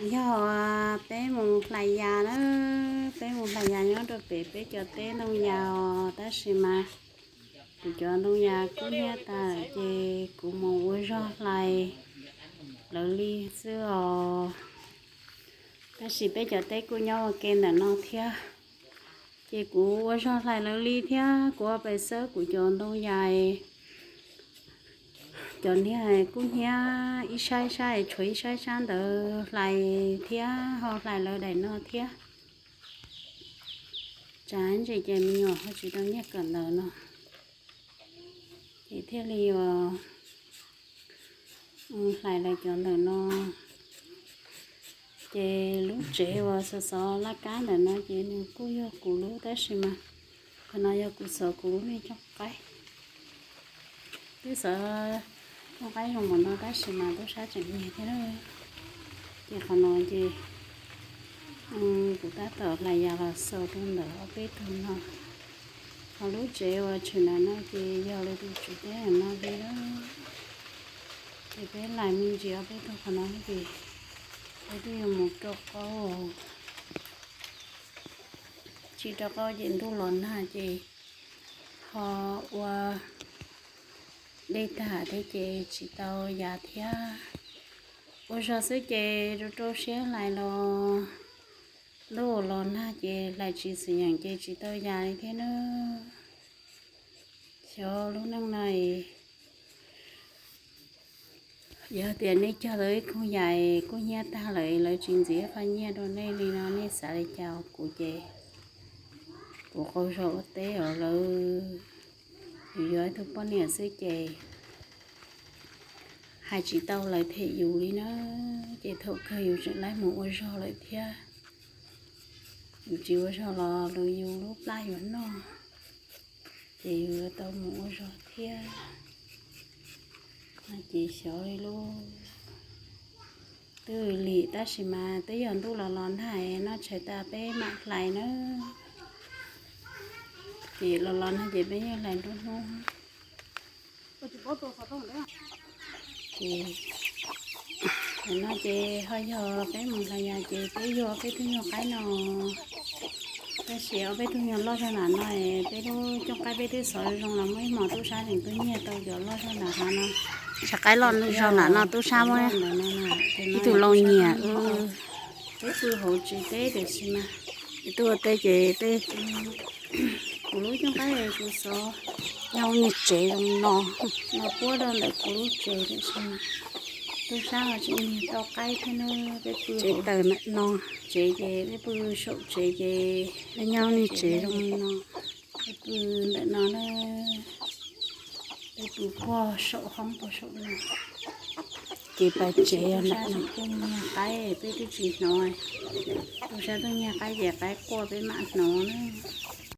Yog peb mus hlais yas na, peb mus hlais yas nyob rau pem peb cov teb ntoo yas os, tab sis mas kuv cov ntoo yas kub hnyiab tag lawm ces kuv mus ua zog hlais lawv li xwb os. Tab sis peb cov teb kuj nyob ua ke ntawm no thiab, ces kuv ua zog hlais lawv li thiab kuv ua pais xawb kuv cov ntoo yas, cov niag kub hnyiab ib sab ib sab, tshuav ib sab ib sab ntawd hlais thiab ho hlais lawv daim no thiab. Tsam ntsis ces me nyuam ho tsis tau nyiaj kawm ntawv no, ces thiaj li hlais lawv cov ntawm no. Ces lub tsev uas xov xov laj kab ntawm no ces nws kuj yog kuv lub, tab sis mas qhov no yog kuv xov kuv lub me cooj qaib. Twb xov cooj qaib zoo npaum no tab sis mas tub sab tseem nyiag thiab. Ces qhov no ces kuv tab tom hlais yas los xaus rau ntawm ob peb tug no. Ho lub tsev uas tshwm ntawm no ces yog lawv tus tswv teb ntawm no li. Ces peb hlais me ntsis ob peb tug qhov no ces peb twb yuav mus rau qaub. Tsis rau qaub ces ntuj los nag ces ho ua dej tag thiab ces tsis tau yas thiab. Ua zog xwb ces rau rau siab hlais los ntuj los nag ces hlais tsis xwm yeem ces tsis tau yas li thiab na. Xyov lub neej no yog tias nej cog tau ib koog yas kuj hnyiab tag lawm, lawv tsis ntxiv qhov nyiaj rau nej li no nej xav li cas? Kuv ces kuv qaug zog ua teb os lawv. Yus yog ib tug poj niam xwb ces hais tsis tau lawv them yus li na. Ces thaum kawg yus tseem laib mus ua zog lawm thiab. Yus tsis ua zog los luag yus lub plab yuav noj, ces yus yuav tau mus ua zog thiab. No ces xyov li lub twb lim tab sis mas twb yog ntuj los los nag, noj tshais tas peb mam hlais na. Ces los los nag ces peb yeej hlais nruab hnub. Ces no ces ho yog peb mus hlais yas ces peb yuav peb tug nyuag qaib no. Tab sis ob peb tug nyuag loj zog nram no, peb lub cooj qaib peb twb xov zoo los muaj ib hmos tub sab tseem tuaj nyiag tau cov loj zog nram hav no. Tshav qaib loj zog nram no tub sab muab ib tug lau nyiag. Peb pw hauv tsev teb tiam sis mas ib tug ua teb ces tej kuv lub cooj qaib kuv xov nyob niag tsev zoo no, no puab rau ntawm kuv lub tsev tiam sis mas tub sab ho tseem nyiag tau qaib thiab na. Peb pw tsev taws ntawm no, tsev ces peb pw saum tsev ces peb nyob niag tsev zoo no, peb pw ntawm no na, peb pw puag saum hoob puag saum no. Ces pais tsev ntawm no. Tub sab tuaj nyiag qaib, peb twb tsis hnov. Tub sab tuaj nyiag qaib ces qaib quaj peb mam hnov na.